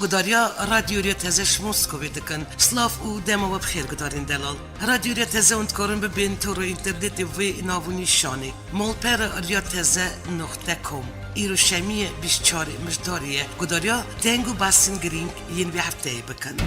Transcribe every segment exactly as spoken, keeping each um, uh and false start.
Gudariya Radyo Riya Teze ji Moskovê dikin. Silav û dema we bi xêr gudarên delal. Radyo Riya Teze hûn dikarin bibên tora înternetê vê nav û nîşanê. Malpera riya teze noqte com. Îro şemiyê bîst çarê Mijdarê ye. Gudariya deng û behsên girîng yên vê hefteyê bikin.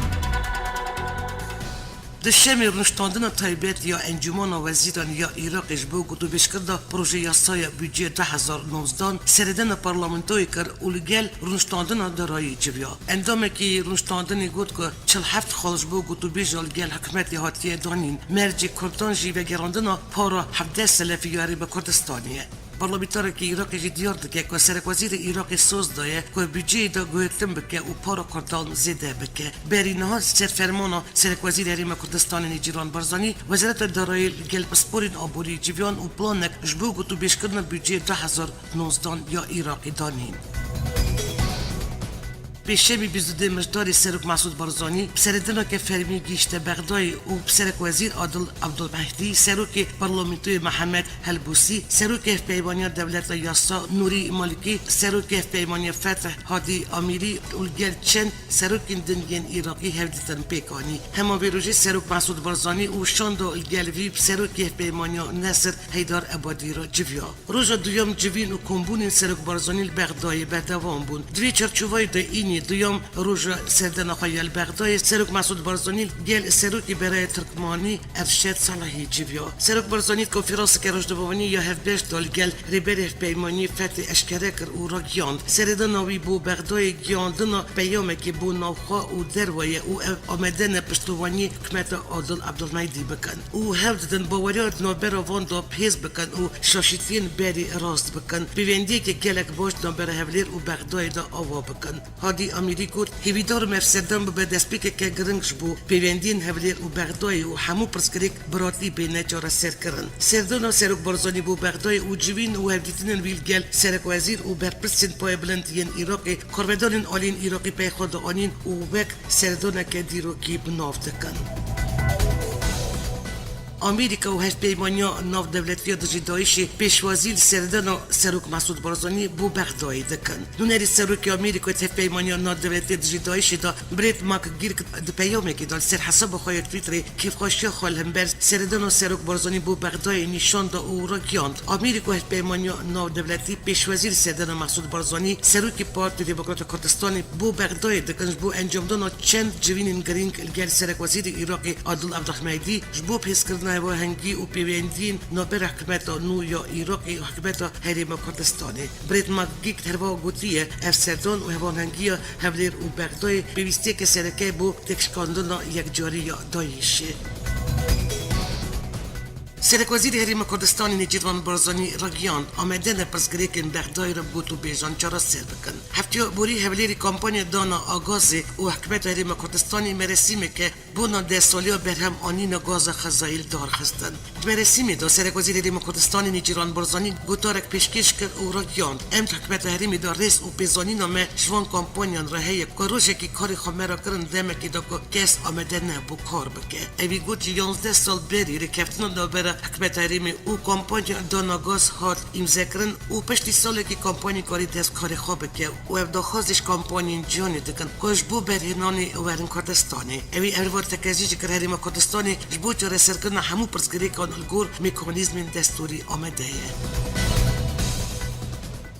Di şemê rûniştandina taybet ya Encûmena Wezîran ya Iraqê ji bo gotûbêjkirina projeyasaya budcê du hezar nozdan seredana parlamentoyê kir û li gel rûniştandina darayî civiya. Endamekî rûniştandinê got ku çil heft xal ji bo gotûbêja li gel hikûmetê hatiye danîn. Mercê Kurdan jî vegerandina para hevdeh selefî ya Herêma Kurdistanê ye. Parlamenterekî Iraqê jî diyar dike ku Serekwezîrê Iraqê soz daye ku budceyê de guhertin bike û para Kurdan zêde bike. Berî niha ser fermana Serekwezîrê Herêma Kurdistanê Nêçîrvan Barzanî, Wezareta Darayî li gel pisporên aborî civiyan û planek ji bo gotûbêjkirina budceyê du hezar nozdan ya Iraqê danîn. Pêşemî bîst û duyê Mijdarê Serok Mesûd Barzanî bi seredineke fermî gihîşte Bexdayê û bi Serekwezîr Adil Abdulmehdî, Serokê Parlamentoyê Mihemed Helbûsî, Serokê Hevpeymaniya Dewleta Yasa Nûrî Malikî, Serokê Hevpeymaniya Fetih Hadî Amîrî û li gel çend serokên din yên Iraqî hevdîtin pêk anî. Hema vê rojê Serok Mesûd Barzanî û şanda li gel vî bi Serokê Hevpeymaniya Nesir Heydar Ebadî re civiya. Roja duyem civîn û kombûnên Serok Barzanî li Bexdayê berdewam bûn. Di vê çarçovayê de înê duyem roja serdana xwe ya li Bexdayê Serok Mesûd Barzanî gel Serokê Beraya Tirkmanî Erşed Salihî civiya. Serok Barzanî di konferanseke rojnamevanî ya hevbeş de li gel Rêberê Hevpeymaniyê Fetê eşkere kir û ragihand, seredana wî bo Bexdayê gihiyandina peyamekê bo navxwe û derve ye û ev amade ne piştevaniyê hikûmeta Adil Abdulmehdî bikin û hewl didin baweriya di navbera van de bihêz bikin û şaşîtiyên berî rast bikin. Pêwendiyeke gelek baş di navbera Hevlêr û Bexdayê de ava bikin. Hadî Amîrî got, hêvîdar im ev serdem bibe destpêkeke giring ji bo pêwendiyên Hevlêr û Bexdayê û hemû pirsgirêk bi ratî bêne çareserkirin. Serdana Serok Barzanî bo Bexdayê û civîn û hevdîtinên wî li gel serekwezîr û berpirsên payebilind yên Iraqê, karvedanên aliyên Iraqî pey xwe dianîn û wek serdaneke dîrokî bi nav dikin. Amerîka û Hevpeymaniya Navdewletî ya Dijî DAIŞê pêşwazî li seredana Serok Mesûd Barzanî bo Bexdayê dikin. Nûnerê Serokê Amerîka di Hevpeymaniya Navdewletî ya Dijî DAIŞê de Brett McGurk di peyamekê de li ser hesaba xwe ya Twitterê kêfxweşiya xwe li hember seredana Serok Barzanî bo Bexdayê nîşan da û ragihand, Amerîka û Hevpeymaniya Navdewletî pêşwazî li serdana Mesûd Barzanî, Serokê Partiya Demokrata Kurdistanê bo Bexdayê dikin ji bo encamdana çend civînên girîng li gel Serekwezîrê Iraqê Adil Abdulmehdî ji bo bihêzkirina hevahengî û pêwendiyên navbera hikûmeta nû ya Iraqê û hikûmeta Herêma Kurdistanê. Brett McGurk her wiha gotiye, ev serdan û hevahengiya Hevlêr û Bexdayê pêwîstiyeke sereke bo têkşikandina yekcarî ya DAIŞê. Serekwezîrê Herêma Kurdistanê Nêçîrvan Barzanî ragihand, amade ne pirsgirêkên Bexdayê re bi gotûbêjan çareser bikin. Heftiya borî Hevlêrê kampanya dana a gazê û hikûmeta Herêma Kurdistanê merasîmeke bona deh saliya berhem anîna gaza xwezayî li dar xistin. Di merasîmê de Serekwezîrê Herêma Kurdistanê Nêçîrvan Barzanî gotarek pêşkêş kir û ragihand, em di hikûmeta herêmê de rêz û pêzanîna me ji van kampanyan re heye ku rojekî karê xwe me re kirin demekê de ku kes amade ne bo kar bike. Evî got, ji yanzdeh sal berî rêkeftina navbera hikûmeta herêmê û kampanya dana gaz hat îmzekirin û piştî salekî kampanyê karî dest karê xwe bike û ev daxwazê ji kampanyên cîhanê dikin ku ji bo berhênanê werin Kurdistanê. Ewî ev rivateke jî ji kir Herêma Kurdistanê ji bo çareserkirina hemû pirsgirêkan li gor mekanîzmên destûrî amade ye.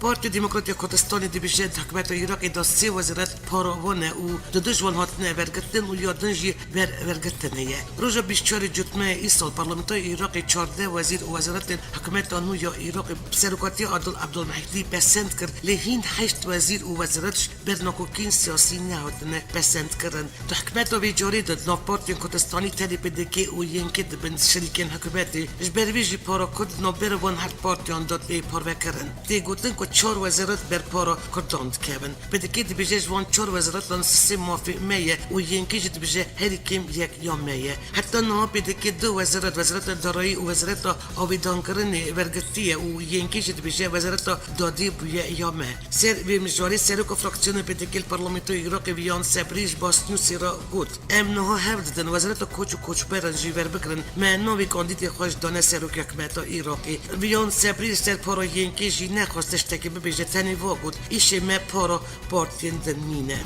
Partiya Demokratîk ya Kurdistanê dibêje di hikûmeta Iraqê de sê wezîret para wan e û di du ji wan hatine vergirtin û ya din jî ber vergirtinê ye. Roja bîst çarê Cotmehê îsal Parlamentoya Iraqê çardeh wezîr û wezîretên hikûmeta nû ya Iraqê bi serokatiya Adil Abdulmehdî pesend kir, lê hîn heşt wezîr û wezîret ji ber nakokiyên siyasî nehatine pesendkirin. Di hikûmeta vê carê de di nav partiyên Kurdistanî tenê P D K û Y N K dibin şirîkên hikûmetê. Ji ber vê jî para Kurd di navbera van her partiyan de tê parvekirin. Tê gotin ku çar wezîret ber para Kurdan dikevin. P D K dibêje ji van çar wezîretan sisê mafê me ye û Y N K jî dibêje herî kêm yek ya me ye. Heta niha P D K du wezîret, Wezareta Darayî û Wezareta Avêdankirinê wergirtiye û Y N K jî dibêje Wezareta Dadê bûye ya me. Ser vê mijarê seroka fraksiyona P D K li Parlamentoya Iraqê Viyan Sebrî ji Basnewsê re got, em niha hewl didin Wezareta Koç û Koçberan jî verbigirin. Me navê kandîdê xwe jî dane seroka hikûmeta Iraqê. Viyan Sebrî li ser para Y N K jî nexwest tiştekê bibêje, tenê va got, îşê me para partiyên din nîne.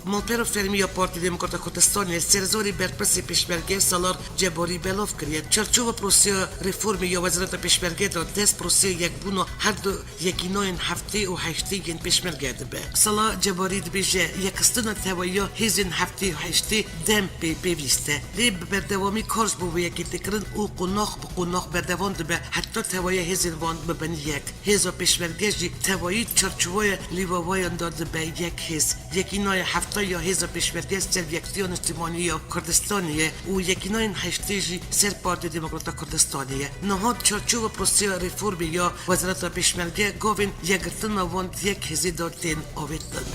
Malpera fermî ya Partî Demokrata Kurdistanê li ser zarê berpirsê Pêşmerge Salar Cebarî belav kiriye. Çarçova proseya reformê ya Wezareta Pêşmerge de dest proseya yekbûna her du yekînayên heftê û heştê yên Pêşmerge dibe. Salar Cebarî dibêje, yekxistina tewayiya hêzên heftê û heştê dem pê pêwîst e. Lê bi berdewamî kar ji bo vê yekê tê kirin û qonax bi qonax berdewam dibe heta tewayiya hêzên wan bibin yek. Hêza Pêşmerge jî tevayî çarçoveya lîwawayan de dibe yek hêz. Yekînaya hefta ya Hêza Pêşmerge ser Yekîtiya Niştimanî ya Kurdistanê ye û Yekînayên heştê jî ser Partiya Demokrata Kurdistanê ye. Niha çarçoveya proseya reformê ya Wezareta Pêşmerge gavên yekgirtina wan di yek hêzê de tên avêtin.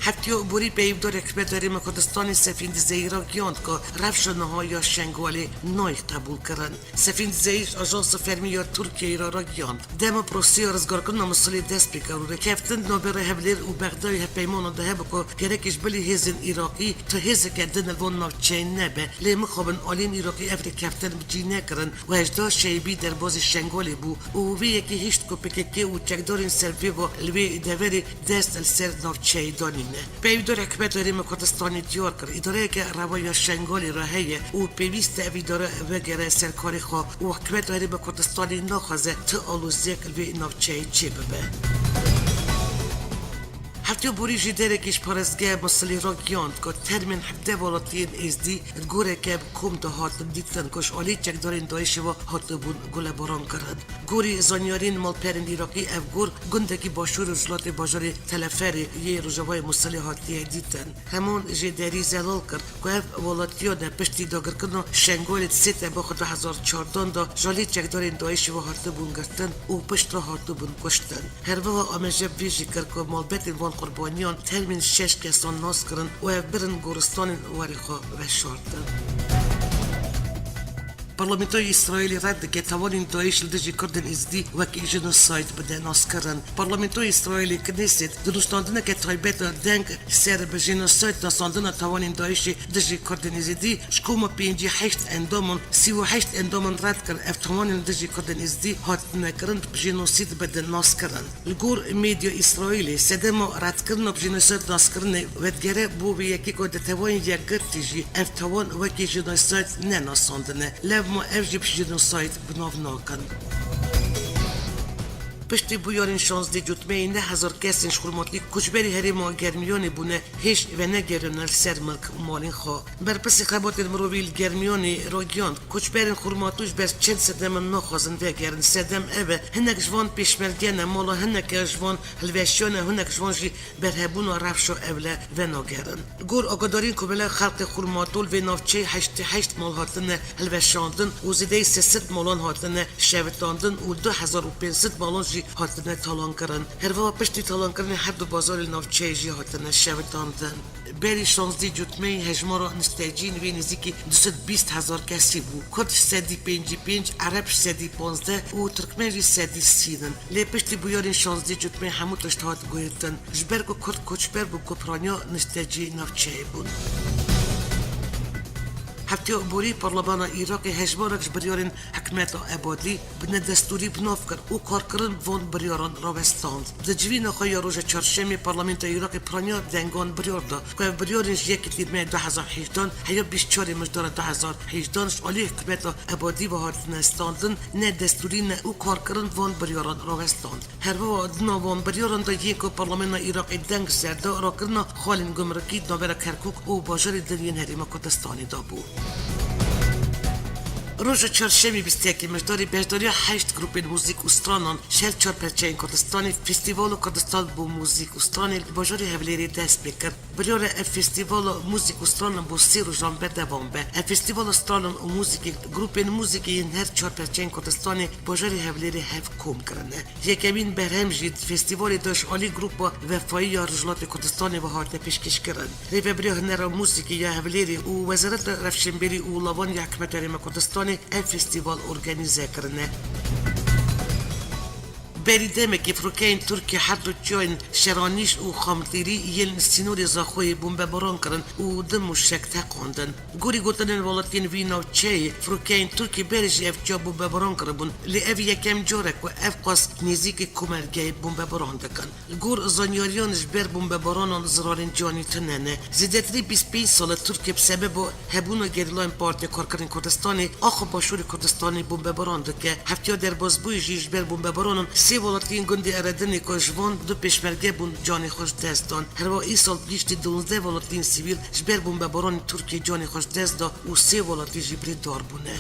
Heftiya borî peyvdar Hikûmeta Herêma Kurdistanê Sefîn Dizeyî ragihand ku rewşa niha ya Şengalê nayê qebûlkirin. Sefîn Dizeyî ji ajansa fermî ya Tirkiyeyê re ragihand, dema proseya rizgarkirina Misilê dest pê kir û rêkeftin navbera Hevlêr û Bexdayê hevpeymana de hebû ku gerekî ji bilî hêzên Iraqî tu hêzeke din li van navçeyê nebe, lê mixabin aliyên Iraqî ev rêkeftin bi cî nekirin û hejda Şeibî derbazî Şengalê bû û vê yekê hişt ku P K K û çekdarên ser vê va li wê deverê dest li ser navçeyê danîne. Peyvdar Hikûmeta Herêma Kurdistanê diyar kir, îdareyeke rewa ya Şengalê re heye û pêwîst e ev îdare vegere ser karê xwe û Hikûmeta Herêma Kurdistanê naxwaze ti aloziyek li vê navçeyê çêbibe. Heftiya borî jî derekî ji parêzgeha Misilê ragihand ku termên hevdeh welatiyên Êzdî li goreke bi kom de hatin dîtin ku ji alî çekdarên DAIŞê ve hatibûn gulebaran kirin. Gorî zanyariyên malperên Iraqî ev gor gundekî başûr û rojhilatê bajarê Teleferê yê rojavayê Misilê hatiye dîtin. Heman jêderî zelal kir ku ev welatiyane piştî dagirkirina Şengalê di sê Tebaxa du hezar çardan de ji alî çekdarên DAIŞê ve hatibûn girtin û piştre hatibûn kuştin. Her wiha ameje bi vê jî kir ku malbetên van qurbaniyan termên şeş kesan nas kirin û ev birin goristanên warê xwe veşartin. Parlamentoya Îsraîlê red dike tawanên DAIŞ li dijî Kurdên Êzidî wek jenosayd bide naskirin. Parlamentoya Îsraîlê, Knesset, di nûştandineke taybet de deng ser bi jenosayd nasandina tawanên DAIŞê dijî Kurdên Êzidî ji koma pêncî heşt endaman, sî û heşt endaman red kir ev tawanên li dijî Kurdên Êzidî hatine kirin bi jenosayd bidin naskirin. Li gor medya Îsraîlê, sedema redkirina bi jenosayd naskirinê vedigere bo vê yekê ku di tevayên yekgirtî jî ev tawan wekî jenosayd ne nasandine. Lewma ev jî bi jenosayd bi nav nakin. Piştî bûyerên şazdeh Cotmeyê neh hezar kesên ji Xurmatlî koçberî herêma Germiyanê bûne hêj venegeriyane li ser milk û malên xwe. Berpirsê xebatên mirovî li Germiyanê ragihand, koçberên Xurmatû ji ber çend sedeman naxwazin vegerin. Sedem ev e, hinek ji van pêşmerge ne, mala hineke ji van hilweşiyan e, hinek ji van jî berhevbûna rewşa ewle venagerin. Gor agadariyên ku mele xelkê Xurmatû li vê navçeyê heştê heşt mal hatine hilweşandin û zêdeyî sê sed malan hatine şewitandin û du hezar û pênc sed malan jî hatine talankirin. Her wiha piştî talankirinê her du bazarê li navçeyê jî hatine şewitandin. Berî şazdeh Cotmeyê hejmara nişteciyên wê nêzîkî du sed bîst hezar kesî bû. Kurd ji sedî pêncî pênc, Ereb ji sedî panzdeh û Tirkmen jî sedî sî in. Lê piştî bûyerên şazdeh Cotmeyê hemû tişt hat guhertin. Ji ber ku Kurd koçber bûn, ku piraniya niştecî navçeyê bûn. Heftiya borî Parlemana Iraqê hejmarek ji biryarên Hikûmeta Ebadî bi nedestûrî bi nav kir û karkirin van biryaran rawestand. Di civîna xwe ya roja çarşemê Parlamentoya Iraqê piraniya dengan biryar da ku ev biryarên ji yekê Tîrmehê du hezar hejdan heya bîst çarê Mijdara du hezar hejdan ji alî Hikûmeta Ebadî ve hatine standin, nedestûrî ne û karkirin van biryaran rawestand. Her wiha di nav van biryaran de yên ku Parlemena Iraqê deng ser da rakirina xalên gumrikî di navbera Kerkûk û bajarê din yên Herêma Kurdistanê de bû. Roja çarşemê bîst û yekê Mijdarê beşdariya heşt grûpên muzîk û stranan ji her çar perçeyên Kurdistanê Festîvala Kurdistan bo Muzîk û Stranê li bajarê Hewlêrê dest pê kir. Biryar e ev festîvala muzîk û stranan bo sê rojan berdewam be. Ev festîvala stranan û muzîkê grûpên muzîkê yên her çar perçeyên Kurdistanê bajarê Hewlêrê hev kom kirine. Yekemîn berhem jî di festîvalê de ji alî Grupa Wefayî ya Rojhilatê Kurdistanê ve hatine pêşkêşkirin. Rêveberiya Hunera Muzîkê ya Hewlêrê û Wezareta Rewşenbîrî û Lavanî ya Hikûmeta Herêma Kurdistanê ev festîval organîze kirine. Berî demekê firokeyên Tirkî her du çiyayên Şeranîş û Xamtîrî yên sînorê Zaxoyê bombebaran kirin û du mûşek teqandin. Gorî gotinên welatiyên vî navçeyê, firokeyên Tirkî berê jî ev çiya bombebaran kiribûn, lê ev yekem car e ku ev qas nêzîkî komelgehê bombebaran dikin. Li gor zanyariyan, ji ber bombebaranan zirarên canî tune ne. Zêdetirî bîst pênc sal e Tirkiye bi sebeba hebûna gerîlayên Partiya Karkerên Kurdistanê axa Başûrê Kurdistanê bombebaran dike. Heftiya derbasbûyî jî ji ber bombebaranan sê welatiyên gundê Eredinê ku ji van du pêşmerge bûn canê xwe ji dest dan. Herwiha îsal gihîştî duwazdeh welatiyên sivîl ji ber bombebaranên Tirkiyê canê xwe ji dest da û sê welatî jî birîndar bûne.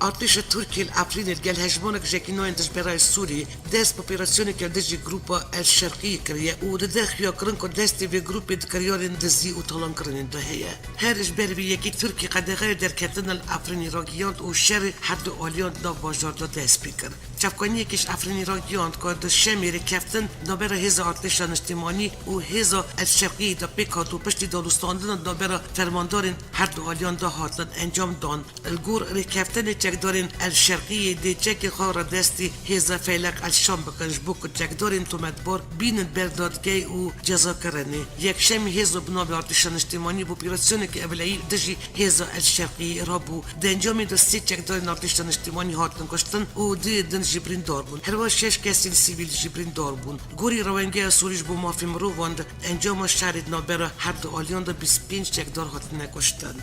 Artêşa Tirkiyê li Efrînê li gel hejmarek ji yekînayên dijberayê Sûrî dest bi operasyoneke li dijî grupa El Şerqiyê kiriye û dide xuyakirin ku destê vê grûpê di kiryarên dizî û talankirinê de heye. Her ji ber vê yekê Tirkiyê qedexeya derketina li Efrînê ragihand û şerê her du aliyan di nav bajar de dest pê kir. Çavkaniyekî ji Efrînê ragihand ku di Şemê rêkeftin navbera hêza artêşa niştimanî û hêza El Şerqiyê de pêk hat û piştî danûstandina navbera fermandarên her du aliyan de hatin encam dan. Li gor rêkeftinê çekdarên El Şerqiyê dê çekên xwe radestî hêza Feyleq El Şam bikin, ji bo ku çekdarên tometbar bînin ber dadgehê û cezakirinê. Yekşemî hêza bi navê Artêşa Niştimanî bi operasyoneke ewleyî dijî hêza El Şerqiyê rabû. Di encamê de sê çekdarên Artêşa Niştimanî hatin kuştin û duyê din jî birîndar bûn. Herwiha şeş kesên sivîl jî birîndar bûn. Gorî Rewengeya Sûrî ji bo Mafê Mirovan de, encama şerê di navbera her du aliyan de bîst pênc çekdar hatine kuştin.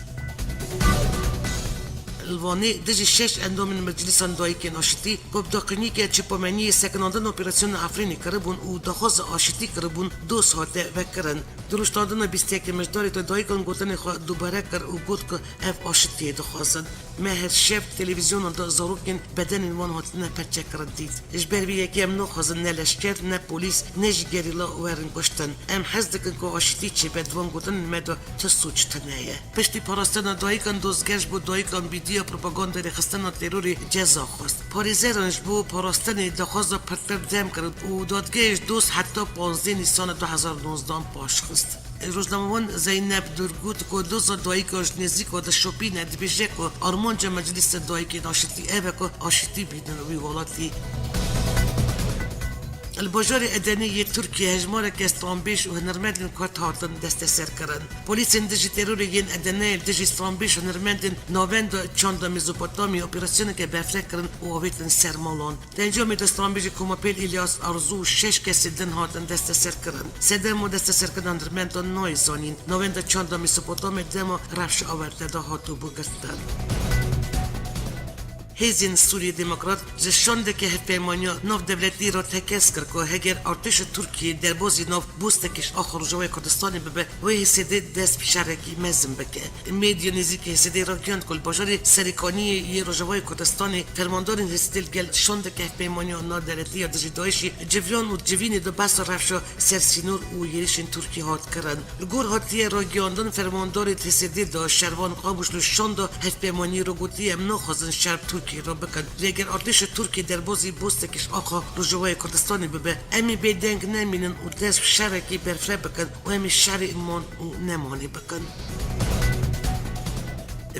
Li Wanê dijî şeş endamên Meclîsa Dayikên Aşitî, ku bi daqînîke çepameniyê sekinandina operasyona Efrînê kiribûn û daxwaza aşitî kiribûn, doz hate vekirin. Di rûştandina bîst yekê Mijdarê de dayikan gotinê xwe dubare kir û got ku ev aşitiyê dixwazin. Me her şev televîzyonan de zarokên bedenên wan hatine perçekirin dît. Ji ber vê yekê em naxwazin ne leşker, ne polîs, ne jî gerîla werin kuştin. Em hez dikin ku aşitî çêbe, di van gotinên me de ti sûc tune ye. Piştî parastina dayikan, dozger ji bo dayikan bîdiya propagandayê rêxistina terorê ceza xwest. Parêzeran ji bo parastinê daxwaza pirtir dem kirin û dadgehê ji doz heta panzdeh Nîsana du hezar û nozdehan paş xist. Rojnamevan Zeynep Durgut ku doza dayika ji nêzîka dişopîne, dibêje ku armanca Meclîsa Dayikên Aşitî ev e ku aşitî bînin wî welatî. Li bajarê Edenê yê Tirkiyê hejmareke stranbêj û hunermendên Kurd hatin desteserkirin. Polîsên dijî terorê yên Edeneyê li dijî stranbêj hunermendên Navenda Çanda Mezopotamyê operasyoneke berfireh kirin û avêtin ser malan. Di encamê de stranbêjê Komapêl Îlyas Arzu û şeş kesên din hatin desteserkirin. Sedema desteserkirina hunermendan nayê zanîn. Navenda Çanda Mezopotamyê dema rewşa awarte de hatibû girtin. Hêzên Sûriyê Demokrat ji şandeke hevpeymaniya navdewletî re tekez kir ku heger artêşa Tirkiyê derbazî nav Bostekê ji axa Rojavayê Kurdistanê bibe, wê H S D dest bi şerekî mezin bike. Medya nêzîkî H S D ragihand ku li bajarê Serêkaniyê yê Rojavayê Kurdistanê fermandarên H S D li gel şandeke hevpeymaniya navdewletî ya dijî DAIŞ'ê civiyan û civînê de behsa rewşa sersînor û êrişên Tirkiyê hat kirin. Li gor hatiye ragihandin, fermandarê T S D de şervan Qamişlo şanda hevpeymaniyê re gotiye, em naxwazin şer bi Tirkiyê re bikin. Lê eger artêşa Tirkiyê derbazî Bostekê ji axa Rojavayê Kurdistanê bibe, em ê bêdeng nemînin û dest bi şerekî berfireh bikin û em ê şerê man û nemanê bikin.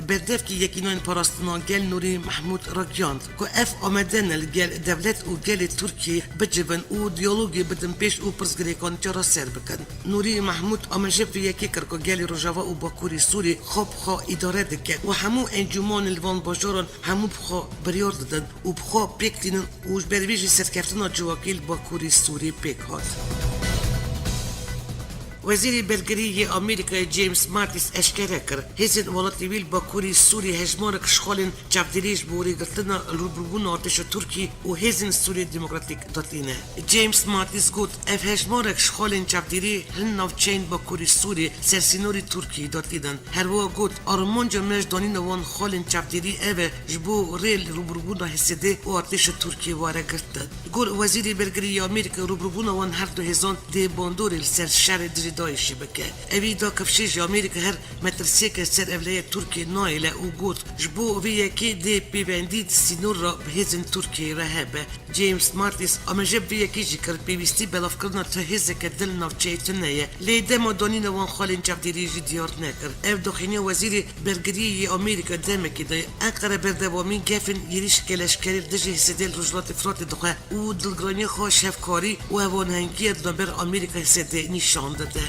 Berdevkî Yekînayên Parastina Gel Nûrî Mehmûd ragihand ku ev amade ne li gel dewlet û gelê Tirkiyê bicivin û diyalogê bidin pêş û pirsgirêkan çareser bikin. Nûrî Mehmûd amaje vê yekê kir ku gelê Rojava û Bakurê Sûrî xwe bi xwe îdare dike û hemû encûmanên li van bajaran hemû bi xwe biryar didin û bi xwe pêk tînin û ji ber vê jî serkeftina civakî li Bakurê Sûrî pêk hat. Wezîrê Bergirî yê Amerîkayê James Mattis eşkere kir, hêzên welatê wî li Bakurê Sûrî hejmarek ji xalên çavdêrî ji bo rêgirtina rûbirûbûna artêşa Tirkî û Hêzên Sûriyê Demokratîk datîne. James Mattis got, ev hejmarek ji xalên çavdêrî hin navçeyên Bakurê Sûriyê sersînorî Tirkiyê datînin. Her wiha got, armanca me ji danîna wan xalên çavdêrî ev e, ji bo rê li rûbirûbûna H S D û artêşa Tirkiyê were girtin. Li gor Wezîrê Bergirî yê Amerîkayê, rûbirûbûna wan her du hêzan dê bandorê li ser şerê dijî DAIŞ'î bike. Evî da kifşê ji Amerîka her metirsiyeke ser ewleya Tirkiyê nayêle û got, ji bo vê yekê dê pêvendî di sînor re bi hêzên Tirkiyeyê re hebe. James Mattis amêje bi vê yekê jî kir, pêwîstî belavkirina tu hêzeke di li navçeyê tune ye. Lê dema danîna wan xalên çavdêriyê jî diyar nekir. Ev daxuyaniya wezîrê bergiriyê yê Amerîka demekê de ye. Enqere berdewamî gefên êrîşeke leşkerî li dijî Hêsedê li Rojhilatê Firatê dixwe û dilgiraniya xwe ji hevkarî û hevanhengiyê di navber Amerîka Hêsedê nîşan dide.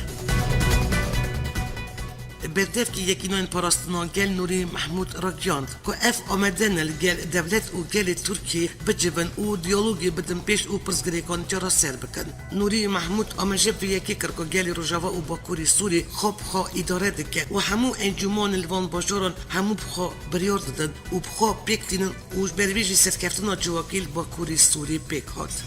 Berdevkê Yekîneyên Parastina Gel Nûrî Mehmûd ragihand ku ev amade ne li gel dewlet û gelê Tirkiyê bicivin û diyalogê bidin pêş û pirsgirêkan çareser bikin. Nûrî Mehmûd amêje vê yekê kir ku gelê Rojava û Bakurê Sûrî xwe bi xwe îdare dike û hemû encûmanên li van bajaran hemû bi xwe biryar didin û bi xwe pêk tînin û ji ber vê jî serkeftina civakî li Bakurê Sûrî pêk hat.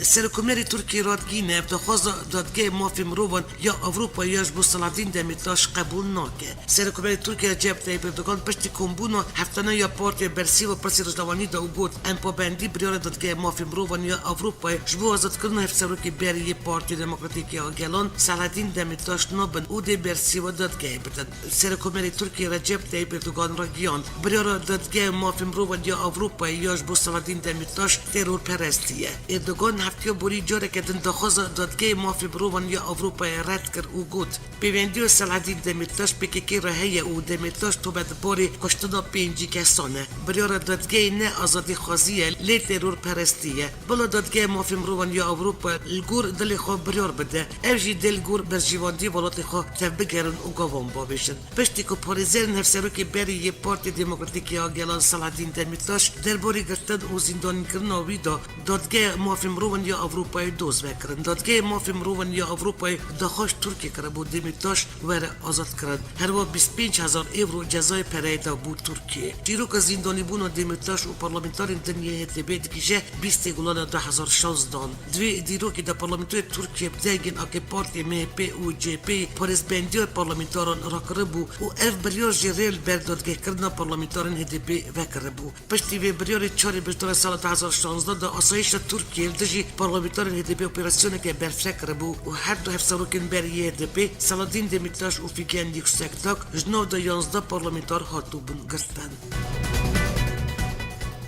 Serokkomarê Tirkiyê radigihîne, ev daxwaza Dadgeha Mafê Mirovan ya Ewropayê ya ji bo Selahaddîn Demîrtaş qebûl nake. Serokkomarê Tirkiyê Recep Tayyip Erdogan piştî kombûna heftane ya Partiya Bersîva pirsê rojnamevanî da û got, em pabendî biryara Dadgeha Mafê Mirovan ya Ewropayê ji bo azadkirina Hevserokê Berê yê Partiya Demokratîk ya Gelan Selahaddîn Demîrtaş nabin û dê bersîva dadgehê bidin. Serokkomarê Tirkiyê Recep Tayyip Erdogan ragihand, biryara Dadgeha Mafê Mirovan ya Ewropayê ya ji bo Selahaddîn Demîrtaş terorperestî ye. Erdogan heftiya borî careke din daxwaza Dadgehê Mafê Mirovan ya Ewropayê red kir û got, pêvendiya Selahaddîn Demîrtaş P K K re heye û Demîrtaş tometbarê kuştina pêncî kesan e. Biryara dadgehê ne azadîxwazî ye, lê terorperestî ye. Bila Dadgeha Mafê Mirovan ya Ewropa li gor dilê xwe biryar bide. Ev jî dê li gor berjewendiyê welatê xwe tevbigerin û gavan bavêjin. Piştî ku parêzerên Hevserokê Berê yê Partiya Demokratîk ya Gelan Selahaddîn Demîrtaş derbarê girtin û zîndanîkirina wî da, Dadgeha Mafê Mirovan ya Ewropayê doz vekirin. Dadgehê Mafê Mirovan ya Ewropayê daxwaz ji Tirkiyê kiribû Demîrtaş were azadkirin. Herwiha bîst pênc hezar ewro cezayê pereyê dabû Tirkiyê. Çîroka zîndanîbûna Demîrtaş û parlamenterên din yê H D P digihîje bîstê Gulana du hezar şazdehan. Di vê dîrokê de parlamentoyê Tirkiyê bi dengên A K Partiyê, M H P û C H P'yê parêzbendiya parlamentaran rakiribû û ev biryar jî rê li ber dadgehkirina parlamenterên H D P vekiribû. Piştî vê biryarê çarê beşdara sala du hezar şazdeh de asayîşa Tirkiyê li dijî parlamenterên H D P operasyoneke berfireh kiribû û her du hevserokên berê yê H D P, Selahaddîn Demîrtaş û Fîgen Yüksekdag, ji nav de yanzdeh parlamenter hatibûn girtin.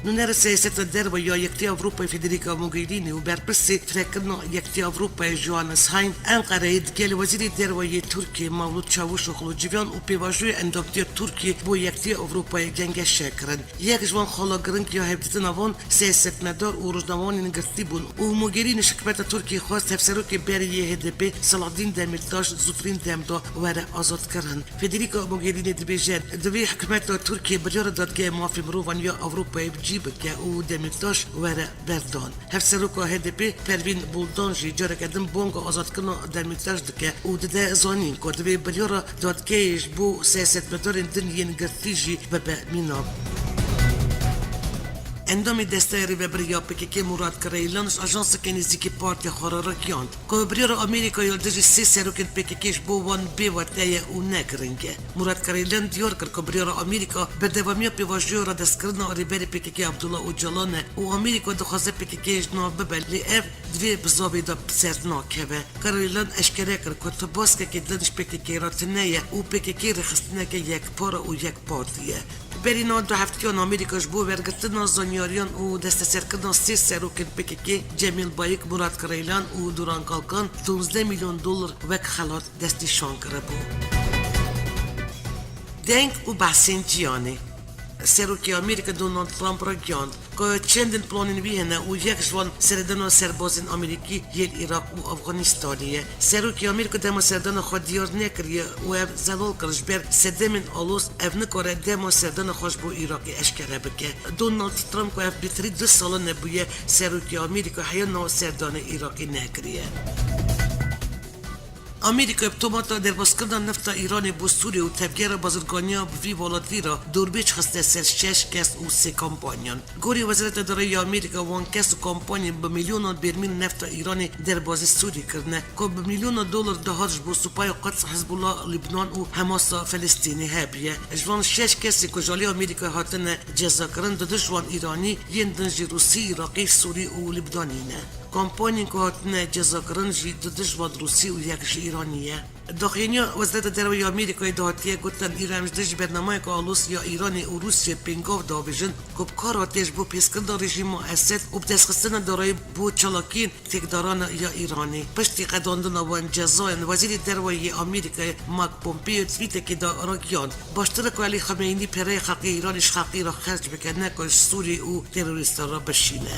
Nûnera siyaseta derve ya Yekîtiya Ewropayê Federica Mogherini û berpirsê firekirina Yekîtiya Ewropayê Johannes Hahn Enqereyê digel Wezîrê Derve yê Tirkiyê Mevlût Çavuşoglu civiyan û pêvajoyê endamtiya Tirkiyê bo Yekîtiya Ewropayê gengeşe kirin. Yek ji wan xala giring ya hevdîtina van siyasetmedar û rojnamevanên girtî bûn û Mogherini ji hikûmeta Tirkiyê xwest hevserokê berê yê H D P Selahaddîn Demîrtaş zûtirîn dem de were azadkirin. Federica Mogherini dibêje, divê hikûmeta Tirkiyê biryara Dadgeha Mafê Mirovan ya Ewropayê bi cî bike û Demîrtaş were berdan. Hevseroka H D P Pervîn Buldan jî careke din banga azadkirina Demîrtaş dike û dide zanîn ku divê biryara dadgehê ji bo siyasetmedarên din yên girtî jî bibe mîna. Endamê Desteya Rêvebirî ya P K K Murat Karayîlan ji ajanseke nêzîkî partiya xwe re ragihand ku biryara Amerîka ya li dijî sê serokên P K K ji bo wan bêwerte ye û ne giring e. Murat Karayîlan diyar kir ku biryara Amerîka berdewamiya pêvajoya radestkirina rêberê P K K Abdullah Ocalan e û Amerîka dixwaze P K K ji nav bibe, lê ev di vê bizavê de bi ser nakeve. Karayîlan eşkere kir ku tibaskekê din ji P K K re tune ye û P K K rêxistineke yekpar û yekpartî ye. Berî niha du heftiyan Amerîka ji bo wergirtina zanyariyan û desteserkirina sê serokên P K K, Cemîl Bayik, Murat Karayîlan û Duran Kalkan, duwazdeh milyon dolar wek xelat destnîşan kiribû. Deng û behsên cîhanê. Serokê Amerîka Donald Trump ragihand ku çendin planên wî hene û yek ji wan seredana serbazên Amerîkî yên Iraq û Afganistanê ye. Serokê Amerîka dema seredana xwe diyar nekiriye û ev zelal kir ji ber sedemên aloz ev nikare dema seredana xwe ji bo Iraqê eşkere bike. Donald Trump ku ev bêtirî du salan e bûye serokê Amerîka heya niha seredanê Iraqê nekiriye. Amerîka bi tometa derbaskirina nefta Îranê bo Sûriyê û tevgera bazirganiya bi vî welatî re dorbêj xiste ser şeş kes û sê kompanyan. Gorî Wezareta Derve ya Amerîka, wan kes û kompanyan bi milyona bermîl nefta Îranê derbazî Sûrî kirine, ku bi milyona dolar dihat ji bo Supaya Quds, Hizbullah Libnan û Hemasa Filistînê hebiye. Ji van şeş kesê ku ji alî Amerîka hatine cezakirin, dudu ji wan Îranî, yên din jî Rûsî, Iraqî, Sûrî û Libnanî ne. Kompaniyên ku hatine cezakirin jî du dij van Rûsî û yek ji Îranî ye. Daxuyaniya Wezareta Derve ya Amerîkayê de hatiye gotin, Îran ji dij bernameyeke alozî ya Îranê û Rûsiyê pêngav davêjin ku bi kar hatiye ji bo pêskirina rejîma Esed û bi destxistina darayî bo çalakiyên têkdarana ya Îranê. Piştî qedandina van cezayan, Wezîrê Derve yê Amerîkayê Mike Pompeo twîtekê de ragihand, Baştir e ku Elî Xameyînî pereyê xelkê Îranê ji xelkê re xerc bike, ne ku ji Sûriyê û terorîstan re bişîne.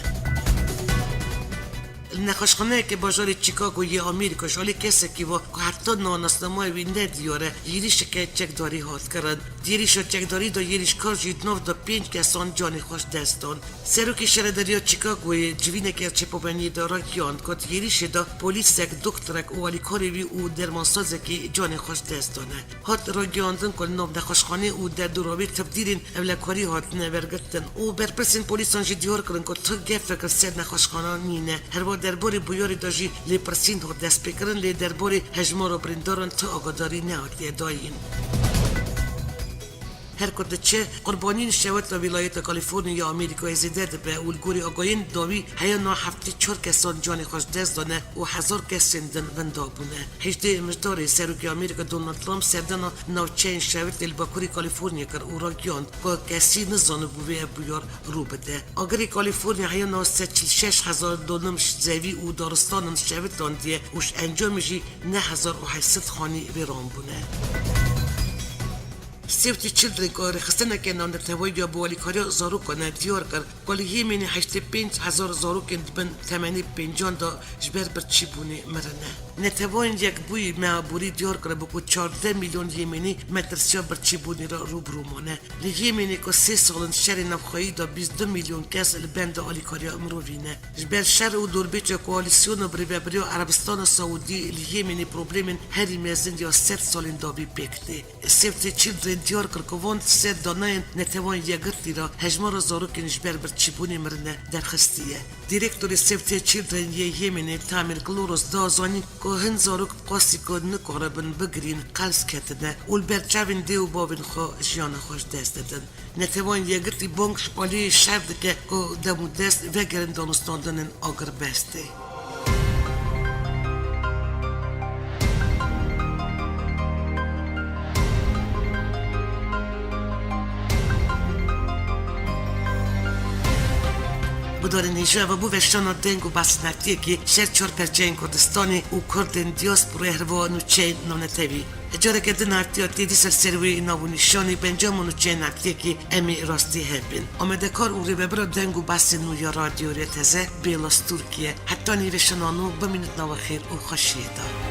Li nexweşxaneyeke bajarê Chicago yê Amerîka ji alî kesekî ve ku heta niha nasnameya wî ne diyar e, êrîşeke çekdarî hat kirin. Di êrîşa çekdarî de êrîşkar jî di nav de pênc kesan canê xwe ji dest dan. Serokê Şaredariya Chicagoyê civîneke çapemeniyê de ragihand ku di êrîşê de polîsek, doktorek û alîkarê wî û dermansazekî canê xwe ji dest dane. Hat ragihandin ku li nav nexweşxanê û derdora wê tevdîrên ewlekarî hatine wergirtin û berpirsên polîsan jî diyar kirin ku tu gefek li ser nexweşxana nîne. Herwiha derbarê bûyerê de jî lêpirsîn hat destpêkirin, lê derbarê hejmara birîndaran tu agadarî nehatiye dayîn. Her ku diçe, qurbaniyên şeweta wîlayeta Kalîforniya ya Amerîkayê zêde dibe û li gorî agahiyên dawî heya niha heftê çar kesan canê xwe ji dest dane û hezar kesên din winda bûne. Hejdê Mijdarê, serokê Amerîka Donald Trump serdana navçeyên şewitê li Bakurê Kalîforniyê kir û ragihand ku kesî nizanibû vê bûyar rû bide. Agirê Kalîforniya heya niha sed çil şeş hezar donim ji zevî û daristanan şewitandiye û ji encamê jî neh hezar û heşt sed xanî wêran bûne. Save the Children ku rêxistineke navneteweyî ya bo alîkariya zarokan e, diyar kir ku li Yêmenê heştê pênc hezar zarokên di bin temenê pêncan de ji ber birçîbûnê mirine. Neteweyên Yekbûyî meha borî diyar kiribû ku çardeh milyon Yêmenî metirsiya birçîbûnê re rû bi rû mane. Li Yêmenê ku sê sal in şerê navxweyî de bîst du milyon kes li benda alîkariya mirovî ne. Ji ber şer û dorbêça koalîsyona birêvebiriya Erebistana Saûdî li Yêmenê problemên herî mezin ya sed salên dawî pêk tê. Save the Children diyar kir ku van ser daneyên Neteweyên Yekgirtî re hejmara zarokên ji ber birçîbûnê mirine derxistiye. Direktorê Save the Children yê Yêmenê Tamir Kloros da zanîn ku hin zarok bi qasî ku nikaribin bigirîn, qels ketine û li ber çavên dê û bavên xwe jiyana xwe ji dest didin. Neteweyên Yekgirtî bang ji alî şer dike ku demûdest vegerin danûstandinên agirbestê. Gudarên hêja, eve bû veşana deng û behsên heftiyekê ji her çar perçeyên Kurdistanê û Kurdên diyasporayê, herwiha nûçeyên navnetewî. Careke din hatiye tê dîsa li ser wê nav û nîşanê bi encam û nûçeyên heftiyekê em ê rastî hev bên. Amadekar û rêvebira deng û behsên nû ya Radyo Rêteze, Bêla Stûrkiye. Heta nîveşana nû bimînit nava xêr û xweşiyê de.